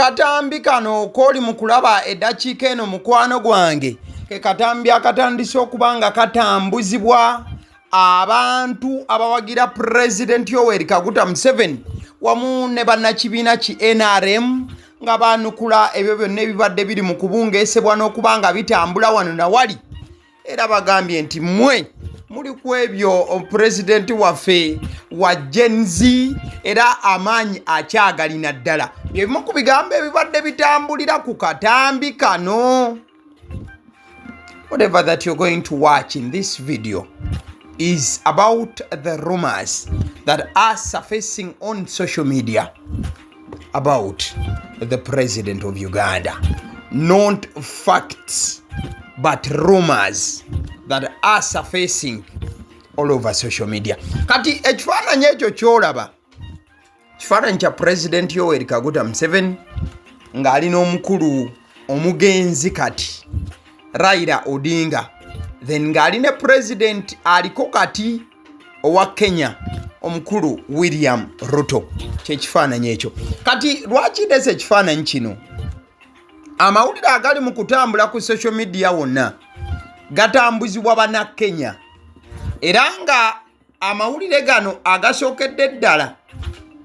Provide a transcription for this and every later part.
Akatambi kano kooli mu kulaba eddakiika eno, mukwano gwange, ke katambi akatandise okuba nga katambuzibwa abantu abawagira Pulezidenti Yoweri Kaguta Museveni wamu ne bannakibiina ki NRM, nga baanukula ebyo byonna ebibadde biri mu kubungeesebwa n'okuba nga bitambula wano na wali. Era bagambye nti mmwe muli ku ebyo, pulezidenti waffe wa Gen Z era amaanyi akyagalina ddala. Byebimu ku bigambo ebibadde bitambulira ku katambi kano. Whatever that you're going to watch in this video is about the rumors that are surfacing on social media about the president of Uganda. Not facts, but rumors that are surfacing all over social media. Kati ekifaananyi ekyo kyolaba, kifaananyi kya President Yoweri Kaguta Museveni ng'ali n'omukulu omugenzi kati Raila Odinga, then ng'ali ne president aliko kati owa Kenya, omukulu William Ruto. Kyekifaananyi ekyo. Kati lwaki ndese ekifaananyi kino? Amawulire agali mu kutambula ku social media wonna gatambuzibwa Bannakenya, era nga amawulire gano agasookedde ddala,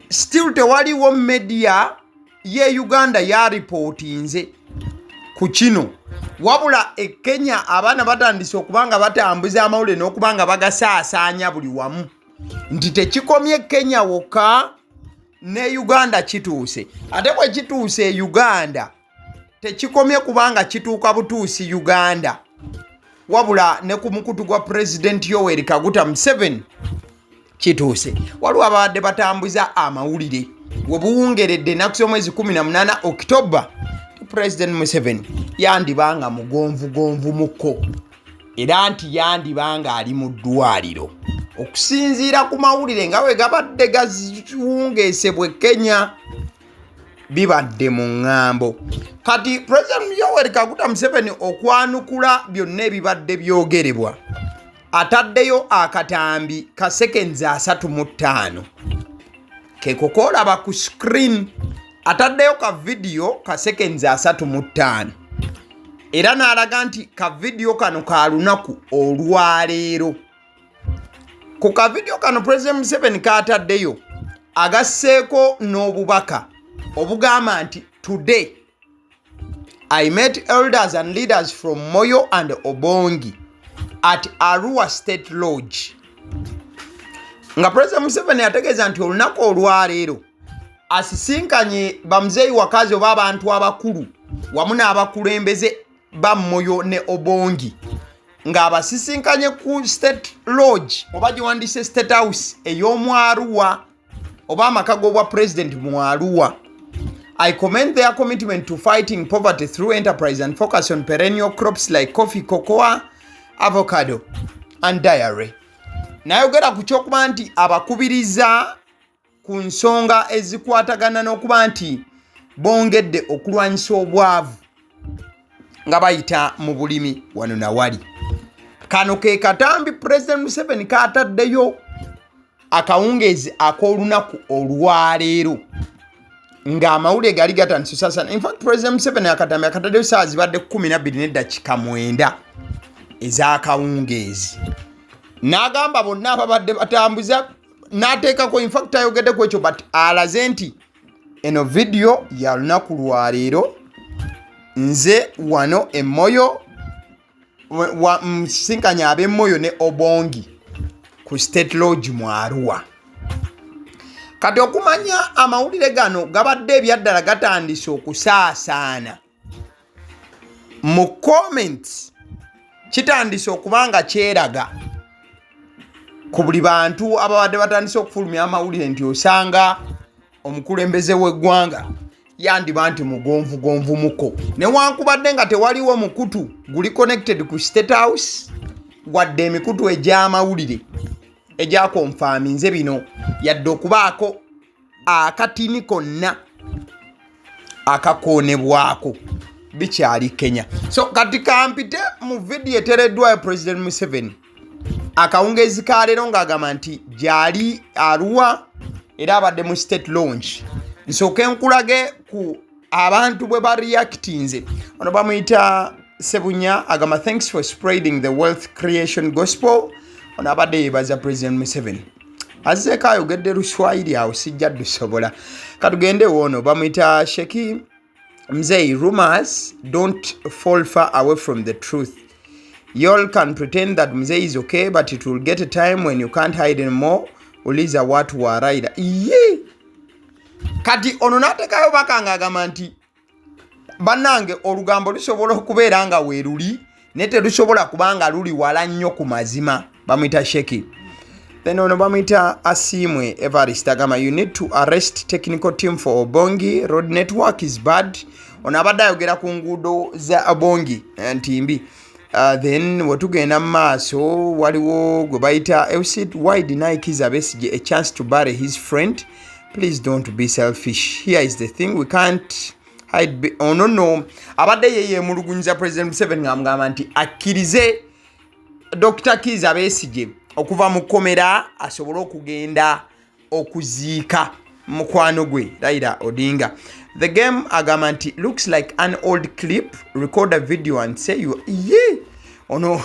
still tewaliwo media ye Uganda yaripootinze ku kino, wabula e Kenya abaana batandise okuba nga batambuza amawulire n'okuba nga bagasaasaanya buli wamu nti tekikomye Kenya wokka, ne Uganda kituuse. Ate bwe kituuse e Uganda, tekikomye kubanga kituuka butuusi Uganda, wabula ne ku mukutu gwa Pulezidenti Yoweri Kaguta Museveni kituuse. Waliwo ababadde batambuza amawulire we buwungeredde ennaku z'omwezi 18 Okitoba, Pulezidenti Museveni yandiba nga mugonvugonvu mukko, era nti yandiba nga ali mu ddwaliro, okusinziira ku mawulire nga bwe gabadde gawungeesebwa e Kenya, bibadde mu ŋŋambo. Kati President Yoweri Kaguta Museveni okwanukula byonna ebibadde byogerebwa, ataddeyo akatambi ka seconds 35, keko koolaba ku screen. Ataddeyo ka vidiyo ka seconds 35, era n'alaga nti ka vidiyo kano ka lunaku olwaleero. Ku ka vidiyo kano President Museveni kaataddeyo, agasseeko n'obubaka obugamba nti, "Today I met elders and leaders from Moyo and Obongi at Arua State Lodge," nga President Museveni ategeeza nti olunaku olwaleero asisinkanye bamuzeeyi wakazi oba abantu abakulu wamu n'abakulembeze ba Moyo ne Obongi, ng'abasisinkanye ku State Lodge, oba giwandiise State House ey'omu Arua, oba amaka g'obwa president mu Arua. "I commend their commitment to fighting poverty through enterprise and focus on perennial crops like coffee, cocoa, avocado and dairy." Nayogera ku kyokuba nti abakubiriza ku nsonga ezikwatagana n'okuba nti bongedde okulwanyisa obwavu nga bayita mu bulimi wano nawali. Kano ke katambi President Museveni kaataddeyo akawungeezi ak'olunaku olwaleero, ng'amawulire gali gatandise sasa. In fact, President Museveni akatambi akataddeyo saa zibadde 12 n'eddakiika 9 ez'akawungeezi, n'agamba bonna ababadde batambuza, n'ateekako, in fact ayogeddeku ekyo, but alaze nti eno vidiyo ya lunaku lwaleero, nze wano Emoyo nsinkanya ab'Emoyo ne Obongi ku State Lodge mu Arua. Kati okumanya amawulire gano gabadde ebyaddala gatandise okusaasaana mu comments, kitandise okuba nga kyeraga ku buli bantu ababadde batandise okufulumya amawulire nti osanga omukulembeze w'eggwanga yandiba nti mugonvugonvu muko, newankubadde nga tewaliwo mukutu guli connected ku State House, wadde emikutu egy'amawulire egyakonfaminze bino, yadde okubaako akatini konna akakoonebwako, bikyali Kenya. So kati kampite mu vidiyo eteereddwayo President Museveni akawungeezi ka leero, ng'agamba nti gyali Arua era abadde mu State Lodge. Nsooke nkulage ku Abantu bwe bareactinze, ono bamuyita Sebunya, agamba, "Thanks for spreading the wealth creation gospel." Ono abadde yebaza President Museveni. Azzeeko ayogedde Luswayiri, awo sijja dusobola. Katugende woono, bamuyita Sheki Mzei: "Rumors don't fall far away from the truth. Y'all can pretend that Mzee is okay, but it will get a time when you can't hide anymore. Uliza watu wa Raila." Ye kati ono n'ateekayo baka ng'agamba nti bannange, olugambo lusobola okubeera nga weeruli, naye terusobola kubanga luli wala nnyo ku mazima. Bamuyita Sheki. Then ono bamuyita Asimwe Evarist, agamba, "You need to arrest technical team for Obongi. Road network is bad." Ono abadde ayogera ku nguudo za Obongi nti mbi. Then wetugenda mu maaso, waliwo gwe bayita Eusid: "Why deny Kiza Besigye a chance to bury his friend? Please don't be selfish. Here is the thing, we can't hide." Ono nno abadde ye yemulugunyiza President Museveni ng'amugamba nti akkirize Dr Kiza Besigye okuva mu kkomera asobole okugenda okuziika mukwano gwe Raila Odinga. The Game agamba nti, "Looks like an old clip. Record a video and say you." Ye ono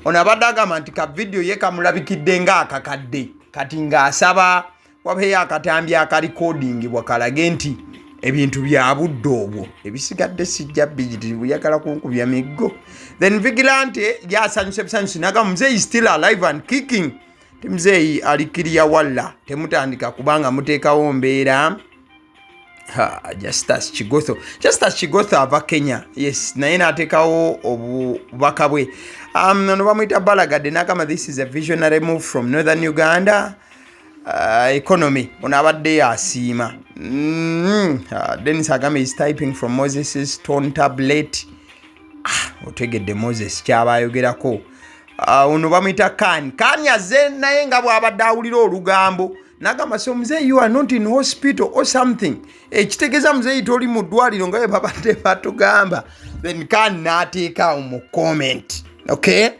abadde agamba nti ka video ye kamulabikidde ng'akakadde, kati ng'asaba wabeeyo akatambi akalikodingibwa kalage nti ebintu bya budde obwo. Ebisigadde sijja bigiti, buyagala kunkubya miggo. Then Vigilante yasanyusa ebisanyusi nagamba, "Muzeeyi still alive and kicking." Ti muzeeyi alikiriya walla, temutandika kubanga muteekawo mbeera. Justus Kigotho, Justus Kigotho ava Kenya, yes, naye n'ateekawo obubaka bwe. Ono bamuyita Balagadde n'agamba, "This is a visionary move from Northern Uganda economy." Ono abadde asiima. Denis agamba is typing from Moses' stone tablet. Otegedde Moses kyaba ayogerako. Ono bamuyita Kan Kan, azze naye nga bw'abadde awulira olugambo nagamba, "So muzeeyi, you are not in hospital or something?" Ekitegeeza muzeeyi toli mu ddwaliro nga bwe babadde batugamba. Then Kan n'ateeka mu comment. Okay,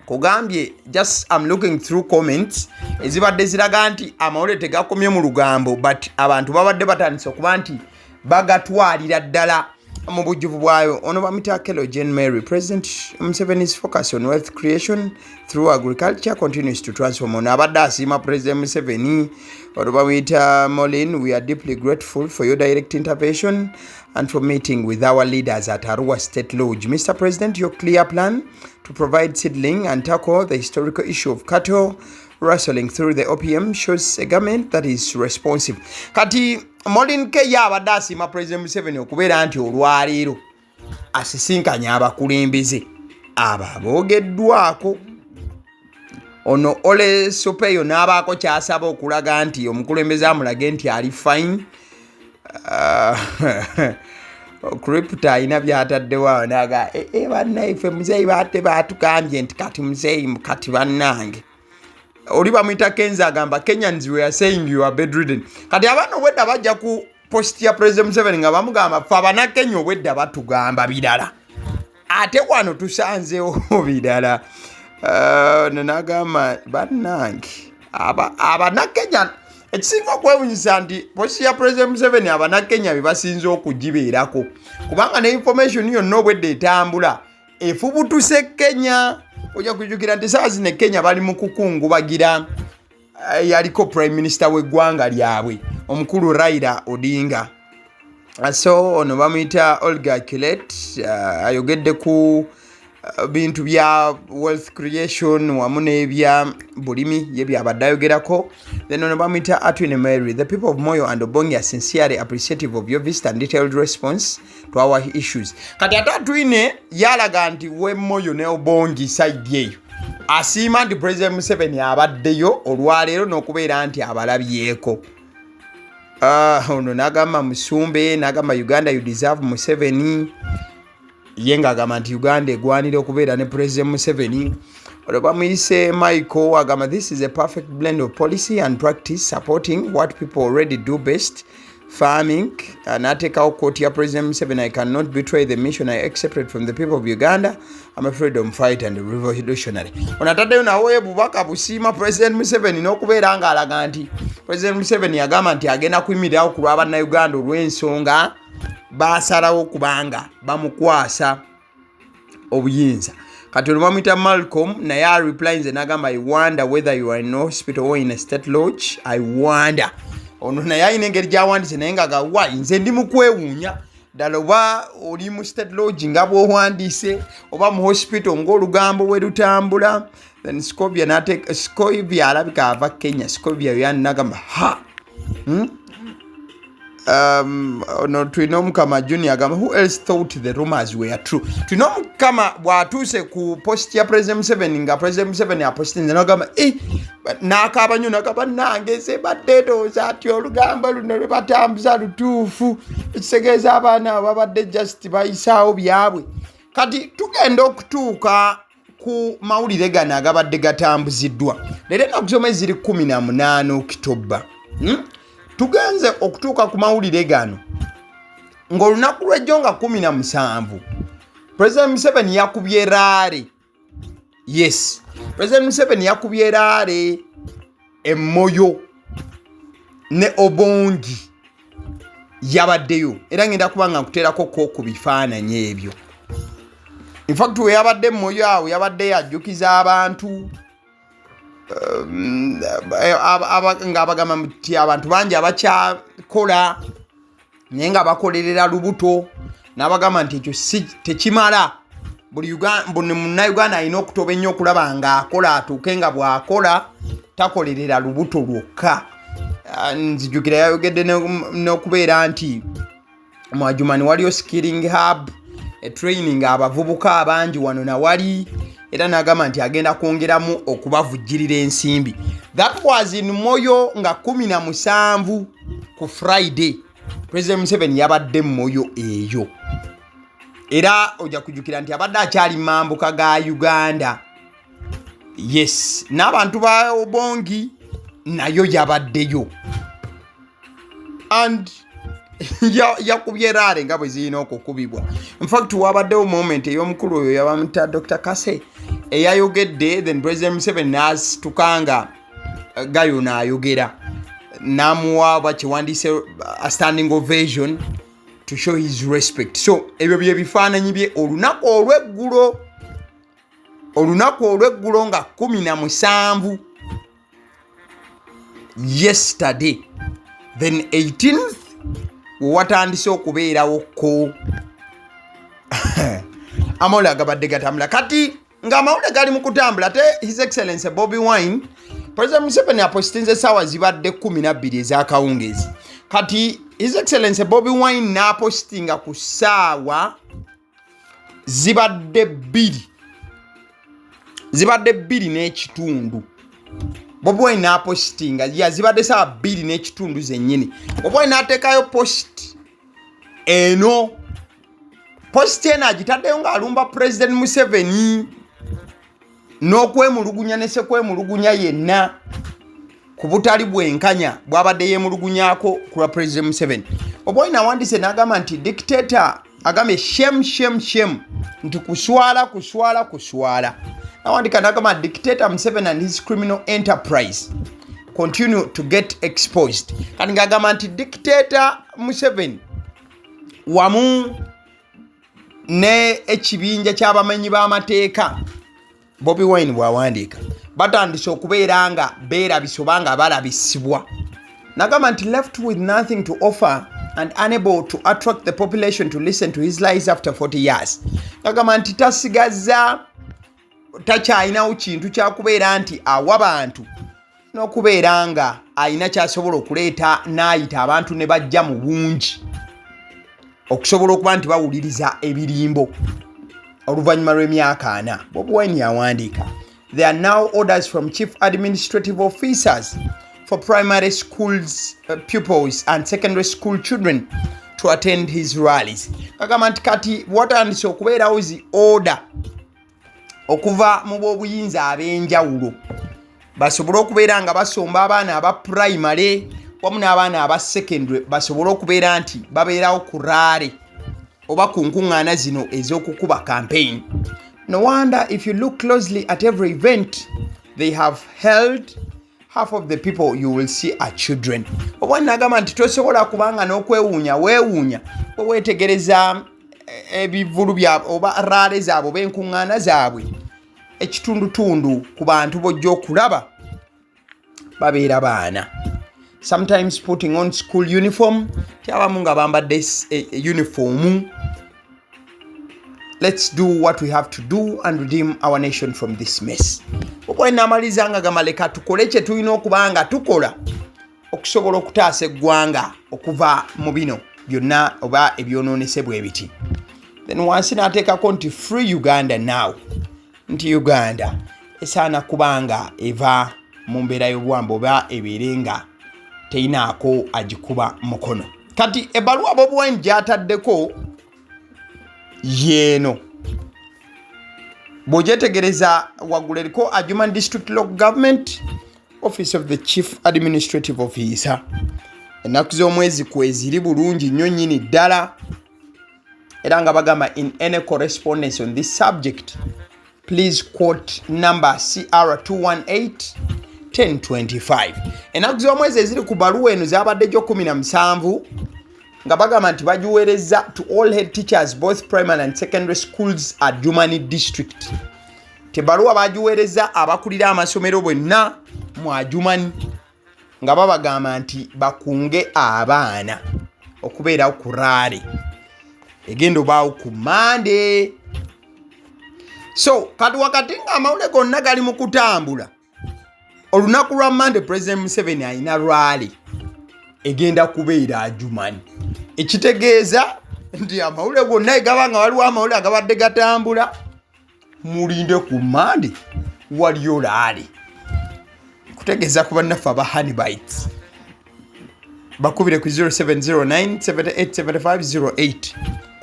kugambye, just am looking through comments ezibadde ziraga nti amawulire tegakomye mu lugambo, but abantu babadde batandise okuba nti bagatwalira ddala mu bujjuvu bwayo. Ono bamuyita Kelo Jane Mary: "President Museveni's focus on wealth creation through agriculture continues to transform." Ono abadde asiima President Museveni. Ono bamuyita Molin: "We are deeply grateful for your direct intervention and for meeting with our leaders at Arua State Lodge. Mr President, your clear plan to provide seedling and tackle the historical issue of cattle rustling through the OPM shows a government that is responsive." Kati Molin K ye abadde asiima President Museveni okubeera nti olwaleero asisinkanye abakulembeze abo aboogeddwako. Ono Ole Sopeyo n'abaako kyasaba okulaga nti omukulembeze amulage nti ali fine. Crypto alina byataddewo awo naga e, e, bannaife muzeeyi baate batugambye nti kati muzeeyi, kati bannange. Oli bamuyita Kenza, agamba, "Kenyans were saying you are bedridden." Kati abaana obwedda bajja ku post ya President Museveni nga bamugamba, "Fe Abanakenya obwedda batugamba birala, ate wano tusanzeewo birala." Nagamba bannange Abanakenya, ekisinga okwewunyisa nti post ya President Museveni Abanakenya be basinze okugibeerako, kubanga ne information yonna obwedda etambula efubutuse Kenya. Ojja kujjukira nti saawa zino e Kenya bali mu kukungubagira yaliko prime minister w'eggwanga lyabwe, omukulu Raila Odinga. So ono bamuyita Olga Kilet, ayogedde ku bintu bya wealth creation wamu n'ebya bulimi, ye byabadde ayogerako. Then ono bamuyita Atwine Mary: "The people of Moyo and Obongi are sincerely appreciative of your visit and detailed response to our issues." Kati ate Atwine yalaga nti we Moyo ne Obongi side eyo asiima nti President Museveni abaddeyo olwaleero n'okubeera nti abalabyeko. Ono n'agamba Musumbe, n'agamba, "Uganda, you deserve Museveni." Ye ng'agamba nti Uganda egwanira okubeera ne President Museveni. Olwo bamuyise Michael, agamba, "This is a perfect blend of policy and practice, supporting what people already do best, farming." N'ateekawo quote ya President Museveni: "I cannot betray the mission I accepted from the people of Uganda. I'm a freedom fighter and a revolutionary." Ono ataddeyo nawe bubaka busiima President Museveni n'okubeera ng'alaga nti President Museveni yagamba nti agenda kuyimirirawo ku lw'abannayuganda olw'ensonga Basalawo kubanga bamukwasa obuyinza. Kati ono bamuyita Malcolm, naye areplyinze nagamba, "I wonder whether you are in hospital or in a state lodge. I wonder." Ono naye alina engeri gyawandise, naye nga gawa nze ndi mukwewuunya ddala oba oli mu state lodge nga bw'owandiise oba mu hospital ng'olugambo bwe lutambula. Then Scovia nate, Scovia alabika ava Kenya. Scovia yani nagamba ha, Ono Tulina Omukama Junior agamba, "Who else thought the rumors were true?" Tulina Omukama bw'atuuse ku post ya President Museveni, nga President Museveni apostinze, nagamba eh, n'akaaba nnyo, nagamba, "Nange nze badde ndowooza ati olugambo luno lwe batambuza lutuufu." Ekitegeeza abaana abo babadde just bayisaawo byabwe. Kati tugenda okutuuka ku mawulire gano agabadde gatambuziddwa leero, ennaku zomwezi ziri 18 Okitoba, Tugenze okutuuka ku mawulire gano ng'olunaku lw'ejjo nga 17, President Museveni yakubye rally. Yes, President Museveni yakubye rally e Moyo ne Obongi yabaddeyo, era ngenda kuba nga nkuteerako ko ku bifaananyi ebyo. Infact, we yabadde Moyo awo, yabadde yajjukiza abantu ng'abagamba nti abantu bangi abakyakola naye nga bakolerera lubuto, n'abagamba nti ekyo si tekimala. Buli munnayuganda alina okutoba ennyo okulaba ng'akola, atuuke nga bw'akola takolerera lubuto lwokka. Ah, nzijukira yayogedde n'okubeera nti mu Adjumani waliyo skilling hub training abavubuka abangi wano nawali, era n'agamba nti agenda kwongeramu okubavujjirira ensimbi. That was in Moyo nga 17 ku Friday. President Museveni yabadde Moyo eyo, era ojja kujjukira nti abadde akyali mambuka ga Uganda. Yes, n'abantu ba Obongi nayo yabaddeyo and yakubye rally nga bwe zirina okukubibwa. Infact, wabaddewo moment ey'omukulu oyo yabamuta Dr Kase eyayogedde, then President Museveni n'asituka nga gayo n'ayogera, n'amuwa bakiwandiise a standing ovation to show his respect. So ebyo bye bifaananyi bye olunaku olw'eggulo, olunaku olw'eggulo nga 17, yesterday. Then 18th wewatandise okubeerawo ko amawulire agabadde gatambula. Kati ng'amawulire gali mu kutambula, ate His Excellence Bobi Wine, President Museveni apositinze essaawa zibadde 12 ez'akawungeezi. Kati His Excellence Bobi Wine n'apositinga ku ssaawa zibadde 2, zibadde 2:30. Bobi Wine n'apositinga ya zibadde saawa 2:30 zennyini. Bobi Wine n'ateekayo post eno. Post eno agitaddeyo ng'alumba President Museveni n'okwemulugunya ne sekwemulugunya yenna ku butali bwenkanya bw'abadde yeemulugunyako ku lwa President Museveni. Bobi Wine awandiise n'agamba nti dictator, agambye, "Shame, shame, shame," nti kuswala, kuswala, kuswala. Nawandika n'agamba, "Dictator Museveni and his criminal enterprise continue to get exposed." Kati ng'agamba nti dictator Museveni wamu ne ekibinja ky'abamenyi b'amateeka, Bobi Wine bw'awandiika, batandise okubeera nga beerabisa oba nga balabisibwa. Nagamba nti left with nothing to offer and unable to attract the population to listen to his lies after 40 years. Nagamba nti tasigaza, takyalinawo kintu kyakubeera nti awa bantu n'okubeera nga alina kyasobola okuleeta n'ayita abantu ne bajja mu bungi okusobola okuba nti bawuliriza ebirimbo oluvannyuma lw'emyaka 40. Bobi Wine yawandiika, "There are now orders from chief administrative officers for primary schools pupils and secondary school children to attend his rallies." Agamba nti kati watandise okubeerawo zi order okuva mu b'obuyinza ab'enjawulo basobole okubeera nga basomba abaana aba primary wamu n'abaana aba secondary, basobole okubeera nti babeerawo ku rally oba ku nkuŋŋaana zino ez'okukuba campaign. "No wonder if you look closely at every event they have held Half of the people you will see are children. Oba nagamba nti tosobola kubanga n'okwewuunya weewuunya bwe weetegereza ebivvulu byabwe oba rally zaabwe oba enkuŋŋaana zaabwe, ekitundutundu ku bantu b'ojja okulaba babeera baana, sometimes putting on school uniform, ti abamu nga bambadde uniformu. Let's do what we have to do and redeem our nation from this mess. Oba naamaliza nga gamba leka tukole kye tulina okuba nga tukola okusobola okutaasa eggwanga okuva mu bino byonna oba ebyonoonese bwe biti. Then wansi n'ateekako nti "Free Uganda now", nti Uganda esaana kubanga eva mu mbeera y'obuwambe oba ebeere nga teyinaako agikuba mukono. Kati ebbaluwa Bobi Wine gy'ataddeko yeeno, bw'ogyetegereza waggulu eriko Adjuman District Local Government, Office of the Chief Administrative Officer. Ennaku z'omwezi kweziri bulungi nnyo nnyini ddala, era nga bagamba, "In any correspondence on this subject, please quote number CR 218 1025." Ennaku z'omwezi eziri ku baluwa eno zabadde gyo 17, nga bagamba nti bagiweereza to all head teachers, both primary and secondary schools, Adjumani District. Tebaluwa bagiweereza abakulira amasomero bonna mu Adjumani, nga babagamba nti bakunge abaana okubeerawo ku rally egenda obaawo ku Mande. So kati wakati nga amawulire gonna gali mu kutambula, olunaku lwa Mande President Museveni alina rally egenda kubeera Adjumani, ekitegeeza nti amawulire gonna egaba nga waliwo amawulire agabadde gatambula, mulinde ku Mande waliyo rally. Kutegeeza ku bannaffe aba Honeybites, bakubire ku 0709 787508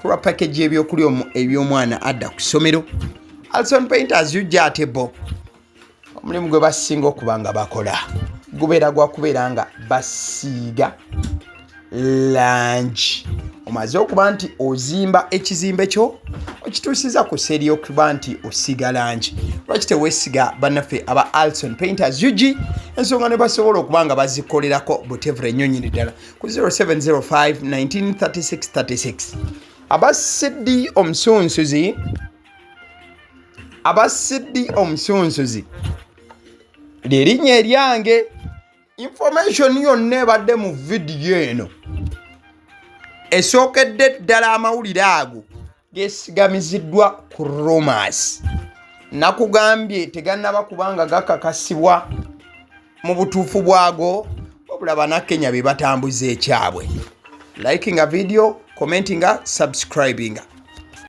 kulwa package y'ebyokulya eby'omwana adda ku ssomero. Alson Painters ujja ate bo omulimu gwe basinga okuba nga bakola gubeera gwa kubeera nga basiiga langi. Omaze okuba nti ozimba ekizimbe kyo, okituusiza ku seeri y'okuba nti osiiga langi, lwaki teweesiga bannaffe aba Alson Painters UG? Ensonga ne basobola okuba nga bazikolerako butevure ennyo nnyini ddala ku 0705 193636. Aba CD omusunsuzi, aba CD omusunsuzi lyerinnya eryange. Information yonna ebadde mu vidiyo eno esookedde ddala, amawulire ago geesigamiziddwa ku rumours. Nakugambye tegannaba kubanga gakakasibwa mu butuufu bwago, wabula Bannakenya be batambuza ekyabwe. Likinga video, commentinga, subscribinga.